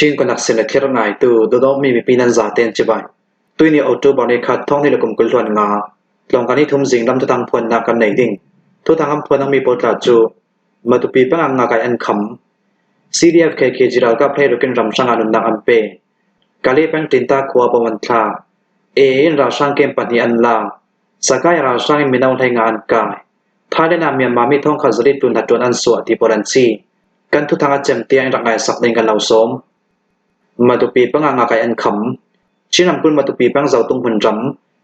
Chin kanak sim le thlir ngaitu dawdawmi mipi nan zaten cibai. Tuini October ni khat thawng ni le kum 20 hluan nga tlawngkan i thum zing lam tutang phuannak kan nei ding. Tutang am phuan mi pawl tla cu Matupi pangah nga kai an kham. CDF KKG ralkap hlei rukin ram hrang ah nunnak an pe. Kali peng Tinta khua bom an thla. AA in ralhrang kem pahnih an la. Sakai ralhrang in mino hlei nga an kai. Thailand ah Myanmar mi thong khat zali tlun hna ṭuan an suah ti pawl an si. Kan thuthang a cem tiang in rak ngai sak ding kan lo sawm. Matupi panga nga kai an kham. Chin ramkulh Matupi peng Zotung hmunram,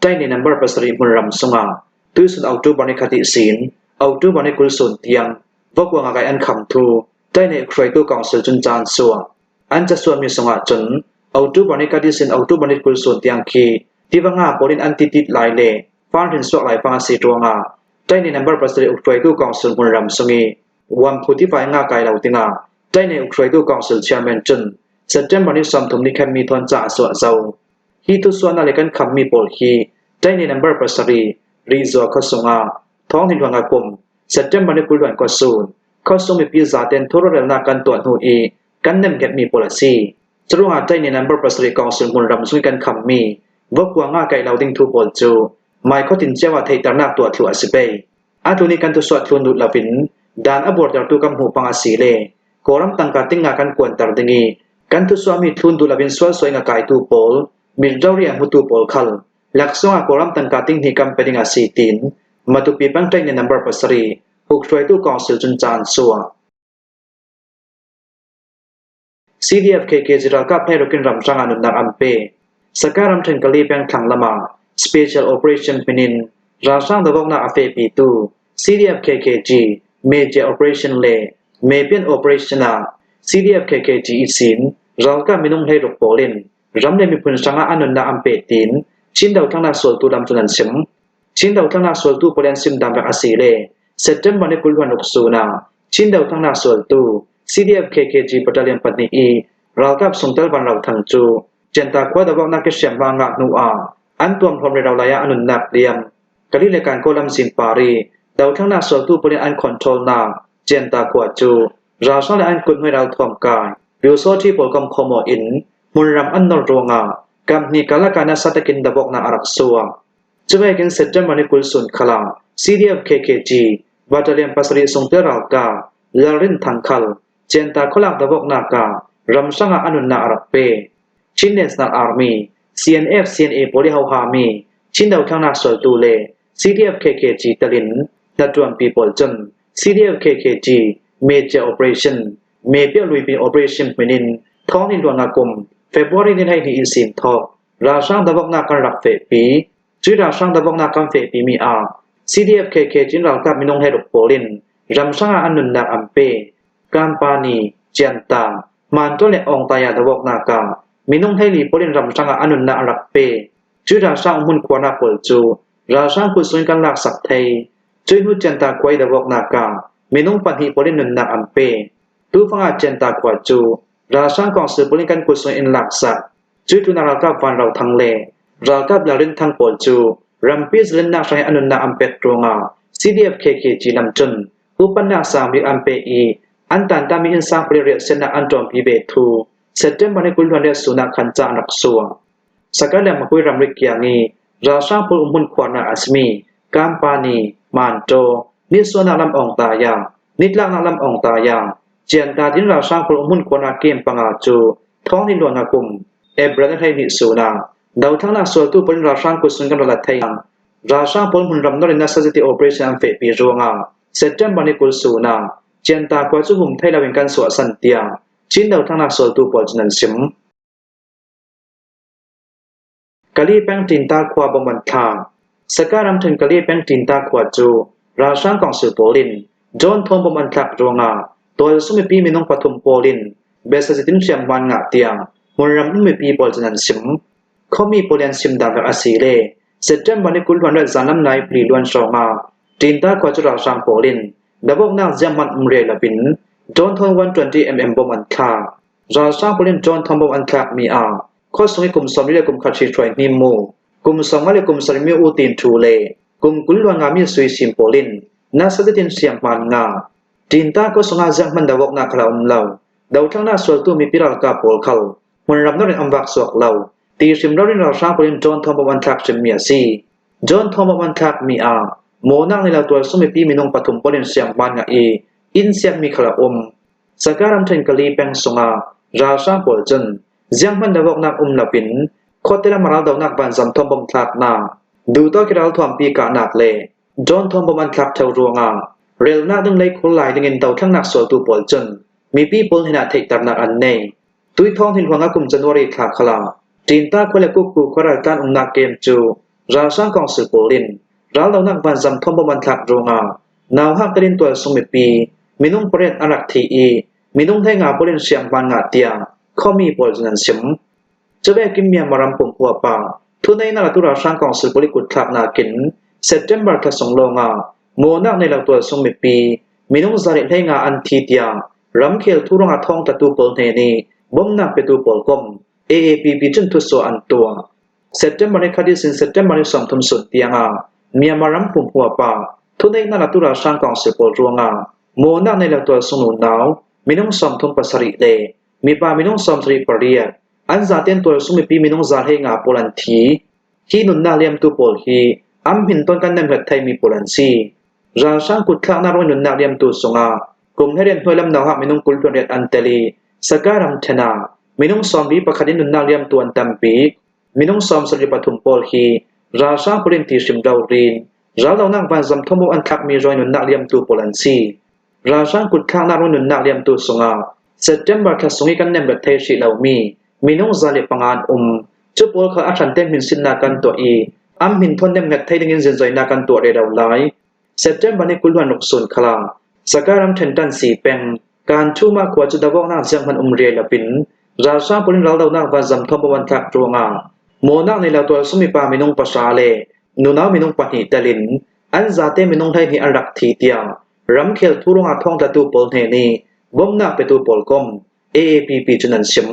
Taini number pasarih hmunram sungah tuisun October ni khati sin October ni 20 sun tiang vokwa nga kai an kham thu Taini hruaitu council cun caan suah. An casuahmi sungah cun October ni khati sin October ni 20 sun tiang khi tiva nga pawl in an titit lai le Farhrin suak laifang a si ruangah Taine number pasarih ukhruaitu council hmunram sung i Uamphu tiva i nga kai lo dingah Taine ukhruaitu council chairman cun September ni 30 ni khan mi thawn ca a suah zau. Hi tusuahnak le kan khammi pawl hi Taine number pasarih Rihzua khua sungah thawng ni hluan kum September ni 20 luan khua sun khuasung mipi zaten thurelnak kan tuah hnu i kan nemhngetmi pawl a si. Curuangah Taine number pasarih council hmunram sung i kan khammi Vokkuang ah kaih lo ding thu pawl cu mai khuatin cio ah theihternak tuah thlu a si pei. Atu nih kan tusuah thlun lut loin dan a buartertu kan hmuh pang a si le Kawlram tangka ting ah kan kuanter ding i kan thusuahmi thlun duh loin sualsuai nga kaitu pawl, mit rori a hmutu pawl khal laksawng ah Kawlram tangka ting hnih kan pe ding a si tiin Matupi pengṭaih ni number pasarih ukhruaitu council cun ca an chuah. CDF-KKG ralkap he rukin ramhrang ah nunnak an pe. Saka ramṭhen Kali peng thlang lam ah Special Operation hmin in ralhrang dohawknak a fehpitu CDF-KKG Major Operation le Mepian Operation ah CDF-KKG i sin ralkap minung 16 pawl in ram le miphun hrangah an nunnak an pek tiin Chin dothlannak sualtu lam cun an chim. Chin dothlannak sualtu pawl an sim dam rak a si le September ni 20 ruk sun ah Chin dothlannak sualtu CDF-KKG battalion pahnih i ralkap sungtel Van Ro Thang cu Cianta khua dawaknak ke hriamhma ngah hnu ah an tuamhlawm rero lai ah a nunnak liam. Kali le Kankaw lam zingpar i dothlannak sualtu pawl in an control nak Cianta khua cu ralhrang le an kuthmai ralthuam kai Pyusawṭhi pawl kam khomaw in hmunram an nor ruangah kamhnih karlak ah nasa takin dawaknak a rak suak. Cuvekin September ni 20 sun khala CDF-KKG battalion pasarih sungtel ralkap Lalrin Thang khal Cianta khualak dawaknak ah ramhrang ah a nunnak a rak pe. Chin National Army, CNF CNA pawl i hohami Chin dothlannak sualtu le CDF-KKG telin hnaṭuanpi pawl cun CDF-KKG Major Operation Mepiah Luipin Operation hmin in thawng ni luan kum February ni 12 in sin thawk ralhrang dawaknak kan rak fehpi. Cui ralhrang dawaknak kan fehpimi ah CDF-KK Chin ralkap minung he ruk pawl in ramhrang ah an nunnak an pe. Kampani, Cianta, Mantaw le Awngtaya dawaknak ah minung 14 pawl in ramhrang ah an nunnak an rak pe. Cui ralhrang umhmun khuarnak pawl cu ralhrang kutzung in kan laksak thei. Cui hnu Cianta khua i dawaknak ah minung pahnih pawl in nunnak an pe. Tufang ah Cianta khua cu ralhrang kongsil pawl in kan kutzung in laksak. Cuitlun ah ralkap Van Ro Thang le ralkap Lalrin Thang pawl cu rampi zalennak hrang i an nunnak an pek ruangah CDF-KKG lam cun upannak sangbik an pek i an tantami innsang pali riah siannak an ṭuanpi ve thu September ni 20 riah sun ah khan ca an rak suah. Saka le Makui ramri kiang i ralhrang pawl umhmun khuarnak a simi Kampani, Mantaw, Nisuahnak lam Awngtaya, Nitlaknak lam Awngtaya, Cianta din ralhrang pawl umhmun khuarnak kem panga cu thawng ni luan kum April ni 12 sun ah dothlannak sualtu pawl in ralhrang kutsun kan ral a thei. Ralhrang pawl hmunram nawr in nasa operation an fehpi ruangah September ni 20 sun ah Cianta khua cu hum thei loin kan suahsan tiah Chin dothlannak sualtu pawl cun an chim. Kali peng Tinta khua bom an thlak. Saka ramṭhen Kali peng Tinta khua cu ralhrang kongsil pawl in John Thawng bom an thlak ruangah tualsung mipi minung pathum pawl in biasazitin hriamhman ngah tiang hmunram um mipi pawl cun an sim. Khuami pawl an sim dan rak a si le September ni 20 luan zanlam nai pli luan hrawng ah Tinta khua cu ralhrang pawl in dabawknak ziahmanh um re loin John Thawng 120 mm bom an thlak. Ralhrang pawl in John Thawng bom an thlakmi ah Khuasung i kum 40 le kum khat hri hnim mu, kum 50 le kum 70 mi u tin ṭhu le kum 20 luan ngami sui sim pawl in nasa zetin hriamhman nga. Ṭinta khuasung ah zianghman dawaknak kha um lo. Dothlannak sualtu mipi ralkap pawl khal hmunram nawl in an vak suak lo ti hrim lo in ralhrang pawl in John Thawng an thlak hrimmi a si. John Thawng an thlakmi ah mawnak nei lo tualsung mipi minung pathum pawl in hriamhman ngah i inn siakmi khal a um. Saka ramṭhen Kali peng sungah ralhrang pawl cun zianghmanh dawknak um loin khuate lam raldohnak vanzam thawng thlaknak, duhtawk i ralthuampi kahnak le John Thawng bom an thlak ṭheo ruangah relnak ding lei khur lai dingin dothlannak sualtu pawl cun mipi pawl hnenah theihternak an nei. Tuithawng hin huangah kum January thla khala Ṭinta khua le Kukku khua raltlan umnak camp cu ralhrang council pawl in raldohnak vanzam thawng bom an thlak ruangah nauhak telin tualsung mipi minung pariat an rak thi i minung 15 pawl in hriamhman ngah tiah khuami pawl cun an chim. Cuvekin Myanmar ram pumhuap ah thuneinak atu ralhrang council pawl i kutthlaknak in September thla sung lawngah mawnak nei lo tualsung mipi minung 115 an thi tiah ramkhel thu ruangah thawngtlatu pawl hne nih bawmhnak petu pawl kom AAPP cun thusuah an tuah. September ni khat in September ni 30 sun tiangah Myanmar ram pumhuap ah thuneihnak atu ralhrang council pawl ruangah mawnak nei lo tualsung nunau minung 37 le mipa minung 78 an zaten tualsung mipi minung 115 pawl an thi. Hi nunnak liamtu pawl hi an hmin ton kan nem ret theimi pawl an si. Ralhrang kutthlaknak ruang nunnak liamtu sungah kum hleiriat hnuailam nauhak minung 28 an tel i Saka ramṭhen ah minung 41 in nunnak liamtu an tampi. Minung 73 pawl hi ralhrang pawl in ti hrim rin raldohnak vanzam thawmu an thlakmi ruang nunnak liamtu pawl an si. Ralhrang kutthlaknak ruang nunnak liamtu sungah September thla sung i kan nem ret thei hrih lomi minung 105 an um. Cu pawl kha a hran te hminsinnak kan tuah i an hmin thawn nemnget thei dingin zinzoinak kan tuah rero lai. September ni 20 ruk sun khala Saka ramṭhen ṭansi peng Kanthuma khua cu davawknak zianghmanh um riai lopin ralhrang pawl in raldohnak vanzam thawng an thlak ruangah mawnak nei lo tualsung mipa minung pahra le nunau minung pahnih tel in an zate minung 12 an rak thi tiah ramkhel thu ruangah thawngtlatu pawl hne nih bawmhnak petu pawl kom AAPP cun an chim.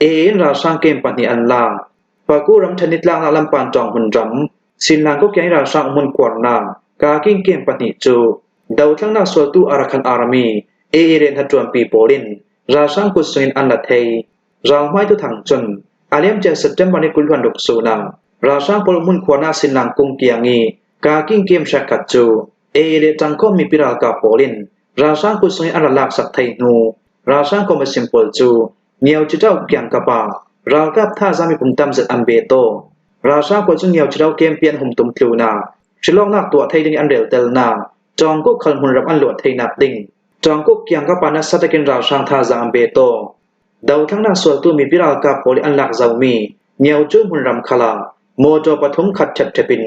AA in ralhrang camp pahnih an lak. Paku ramṭhen nitlaknak lampan ṭawng hmunram, Sinlang Kokyan i ralhrang hmun kuarnak Kaking camp pahnih cu dothlannak sualtu Arakan Army AA rian ṭuanpi pawl in ralhrang kutsung in an la thei. Ralhmai tuthang cun a liamcia September ni 26 sun ah ralhrang pawl hmun khuarnak Sinlang kung kiang i Kaking camp hrekkhat cu AA le ṭangkhawm mipi ralkap pawl in ralhrang kutsung in an ra laksak thei hnu ralhrang commission pawl cu Ngiauchiṭau kiangkap ah ralkap thazaang mipum tamzet an be taw. Ralhrang pawl cu Ngiauchiṭau campi an hum tum tlun ah hrilhawknak tuah thei ding in an reltel na Tawngkuk khal hmunram an luah theinak ding Tawngkuk kiangkap ah nasa takin ralhrang thazaang an be taw. Dothlannak sualtu mipi ralkap pawl i an lak zomi Ngiaucu hmunram khal ah motor pathum khat ṭhepṭhep in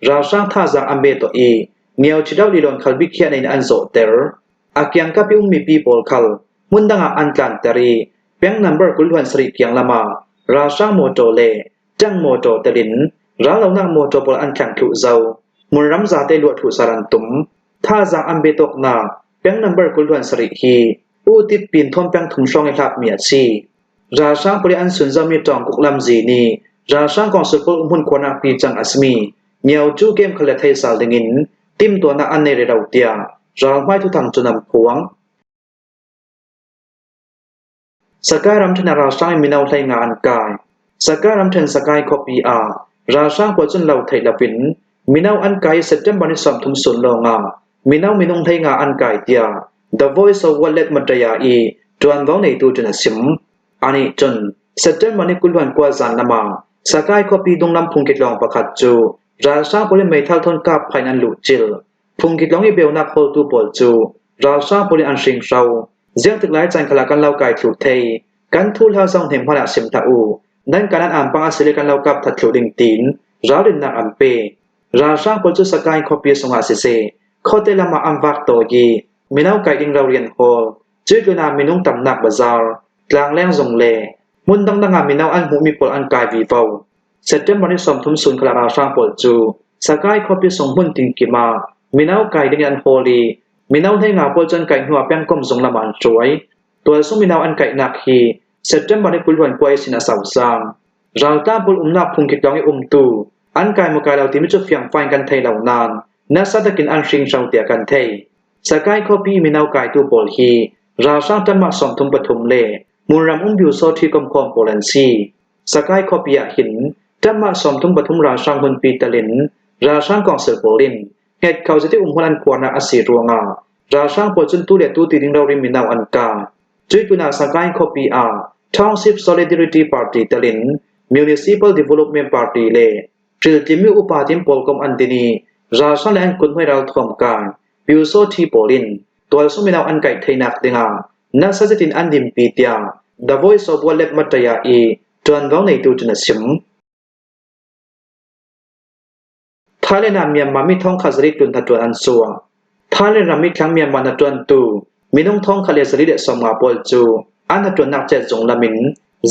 ralhrang thazaang an be taw i Ngiauchiṭau lilawn khal bikhiah nei in an zawhter. A kiangkap i ummi pi pawl khal hmundang ah an tlanter i peng number 27 kiang lam ah ralhrang mawṭaw le ṭang mawṭaw tel in rallonak mawṭaw pawl an thleng thluh zau. Hmunram zate luah thluh sar an tum. Thazaang an betawknak peng number 27 hi U Tit Pin Thawm peng thum hrawng i hlatmi a si. Ralhrang pawl i an sunzammi Tawngkuk lamzi nih ralhrang kongsul pawl umhmun khuarnak pi cang a simi Myo-cu kem khal le thei sal dingin timhtuahnak an nei rero tiah ralhmai thuthang cun an phuang. Sakai ramṭhen ah ralhrang in mino 15 an kai. Sakai ramṭhen Sakai khuapi ah ralhrang pawl cun lo theih loin mino an kai i September ni 30 sun lawngah mino minung 15 an kai tiah The Voice of Wallet Madaya i ṭuanvo neitu cun a chim. Anih cun September ni 29 zan lam ah Sakai khuapi dunglam phungki tlawng pakhat cu ralhrang pawl in meithal thawn kap phai in an luhcilh. Phungki tlawng i beunak hawltu pawl cu ralhrang pawl in an hringhro. Ziangtik lai caan khala kan lo kai thlu thei. Kan thu hla zong hnem hmanh ah sim hlah u. Nan kan an ampang a si le kan lo kap that thlu ding tiin ralrinnak an pe. Ralhrang pawl cu Sakaing khuapi sungah siseh, khuate lam ah an vak tawi i mino kai ding rorian hawl, cuitlun ah minung tamnak bazaar, tlangleng zung le hmun dangdang ah mino an hmuhmi pawl an kai vivo. September ni 30 sun khala ralhrang pawl cu Sakai khuapi sung hmun tinkim ah mino kai ding in an hawl i mino 15 pawl cu an kai hnu ah pengkomh zung lam ah an hruai. Tualsung mino an kaihnak hi September ni 29 sin a sau cang. Ralkap pawl umnak phungki tlawng i umtu an kai maw kai lo timi cu fiangfai in kan thei lo nain nasa takin an hringhro tiah kan thei. Sakai khuapi mino kaitu pawl hi ralhrang ṭamah 33 le hmunram um Pyusawṭhi komkhawm pawl an si. Sakai khuapi ah hin ṭamah 33 ralhrang hmunpi tal in ralhrang kongsil pawl in hnget kho zeiti umhmun an khuarnak a si ruangah ralhrang pawl cun tu le tu ti ding rori mino an kai. Cui pinah Sagaing khuapi ah Township Solidarity Party tel in Municipal Development Party le Ṭiltimi upa tin pawl kom an din i ralhrang le an kuthmai ralthuam kai Pyusawṭhi pawl in tualsung mino an kaih theinak dingah nasa zetin an dinpi tiah The Voice of Wallet Mataya i ṭuanvo neitu cun a chim. Thailand ah Myanmar mi thongkhat zarih tlun hna ṭuan an chuah. Thailand ram mithlang Myanmar hnaṭuantu minung thongkhat le 150 pawl cu an hnaṭuannak cetzung lam in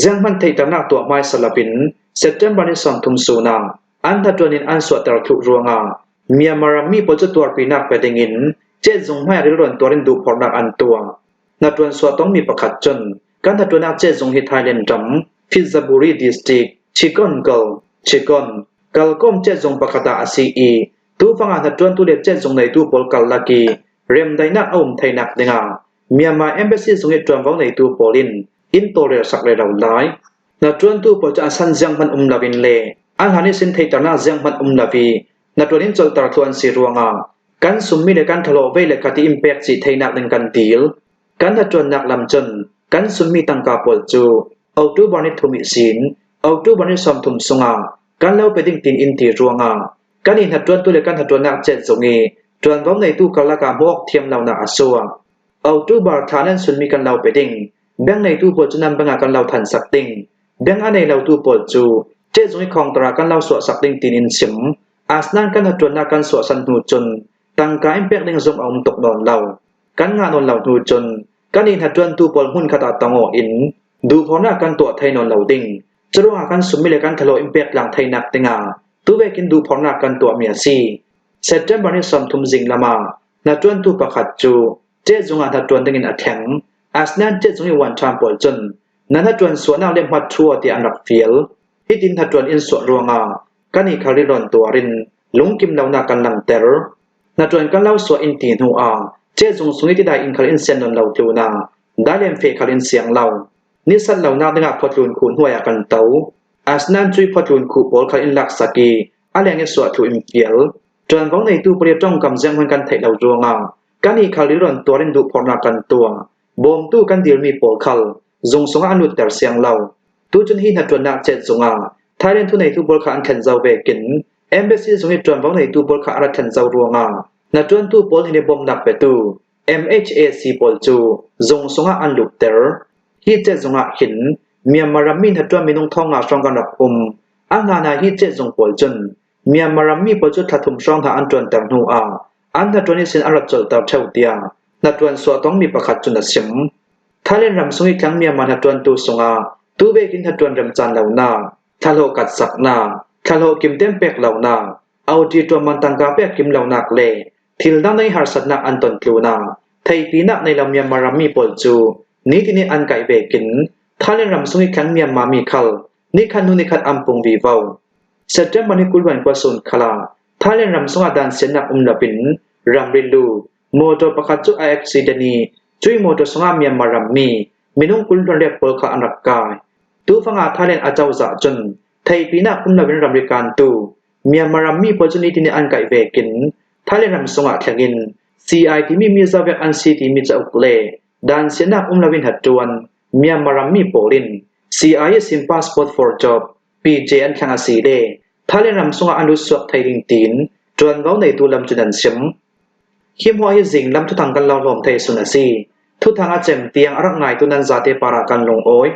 zeihmanh theihternak tuah hmaisa loin September ni 30 sun ah an hnaṭuan in an suahter thluh ruangah Myanmar rammi pawl cu tuarpinak pe dingin cetzung hmai ah rilruan tuar in duhphorhnak an tuah. Hnaṭuan suah tongmi pakhat cun kan hnaṭuannak cetzung hi Thailand ram Phetchaburi district Chikonkal Chikon Kalkom cehzung pakhat ah a si i tufang ah hnaṭuantu le cehzung neitu pawl karlak i remdaihnak a um theinak dingah Myanmar Embassy zung i ṭuanvo neitu pawl in inn tawlrel sak rero lai. Hnaṭuantu pawl cu an san zianghmanh um loin le an hlan i sin theihternak zianghmanh um lo i hnaṭuan in colter thlu an si ruangah kan summi le kan thlahlawh ve le kha ti in pek chih theinak ding kan dil. Kan hnaṭuannak lam cun kan summi tangka pawl cu October ni thum i sin October ni 30 sungah kan lo pe ding tin in ti ruangah kan i hnaṭuantu le kan hnaṭuannak cet zung i ṭuanvo ngeitu karlak ah hmuh awk thiam lonak a chuak. October thla nan sunmi kan lo pe ding. Bank ngeitu pawl cu nan bank ah kan lo than sak ding. Bank a nei lotu pawl cu cehzung i khongtar ah kan lo suah sak ding tin in chim. Asnain kan hnaṭuannak kan suahsan hnu cun tangka in pek ding zong a um tuk nawn lo. Kan ngah nawn lo hnu cun kan i hnaṭuantu pawl hmunkhat ah tangawh in duhphornak kan tuah thai nawn lo ding. Curuangah kan summi le kan thlahlawh in pek tlang theinak dingah tuvekin duhphornak kan tuahmi a si. September ni 30 zinglam ah hnaṭuantu pakhat cu cehzung ah hnaṭuan dingin a thleng. Asinain cehzung i uan ṭhan pawl cun na hnaṭuan suahnak le hmat ṭhua tiah an rak fial. Hitin hnaṭuan in suah ruangah kan i khal rilrawn tuar in lungkim lonak kan langhter. Hnaṭuan kan lo suah in ti hnu ah cehzung sung i tidai inn khal in sian nawn lo tlun ah dailem fe khal in siang lo. Nisat lonak dingah khuatlun khuh hnuai ah kan to. Asinain cui khuatlun khuh pawl kha in laksak i a leng i suah thlu in fial. Ṭuanvo neitu pali ṭongkam zeihmanh kan theih lo ruangah kan i khal rilrawn tuar in duhphorhnak kan tuah. Bawmtu kan dirmi pawl khal zung sungah an lutter siang lo. Tucun hi hnaṭuannak cet zungah Thailand thuneitu pawl kha an thlen zau vekin embassy zung i ṭuanvo neitu pawl kha a ra thlen zau ruangah hnaṭuantu pawl hin i bawmhnak petu MHAC pawl cu zung sungah an lutter. Hi cehzung ah hin Myanmar rammi hnaṭuan minung 5,000 hrawng kan rak um. A hlan ah hi cehzung pawl cun Myanmar rammi pawl cu thla thum hrawng hna an ṭuanter hnu ah an hnaṭuan i sin an rat colhter ṭheo tiah hnaṭuan suah tongmi pakhat cun a chim. Thailand ram sung i tlang Myanmar hnaṭuantu sungah tuvekin hnaṭuan remcaan lonak, thlahlawh katsaknak, thlahlawh kimtem pek lonak, OT ṭuanman tangka pek kim lonak le thil dang nei harsatnak an ton tlun ah theipinak nei lo Myanmar rammi pawl cu nitin in an kaih vekin Thailand ram sung i khan Myanmar mi khal nikhat hnu nikhat an pung vivo. September ni 20 kua sun khala Thailand ram sungah dan siannak um loin ramri lu motor pakhat cu a accident i cui motor sungah Myanmar rammi minung 28 pawl kha an rak kai. Tufang ah Thailand acozah cun theipinak um loin ramri kantu Myanmar rammi pawl cu nitin in an kaih vekin Thailand ram sungah thleng in CI timi mi zawek an si timi cauk le dan sianak um loin hatṭuan Myanmar rammi pawl in CI sin passport for job PJ an thleng a si le Thailand ram sungah an lut suak thei ding tiin ṭuanvo neitu lam cun an chim. Hi hmuah hi zing lam thuthang kan lo hlawm thei sun a si. Thuthang a cem tiang a rak ngaitu nan zate par ah kan lungawi.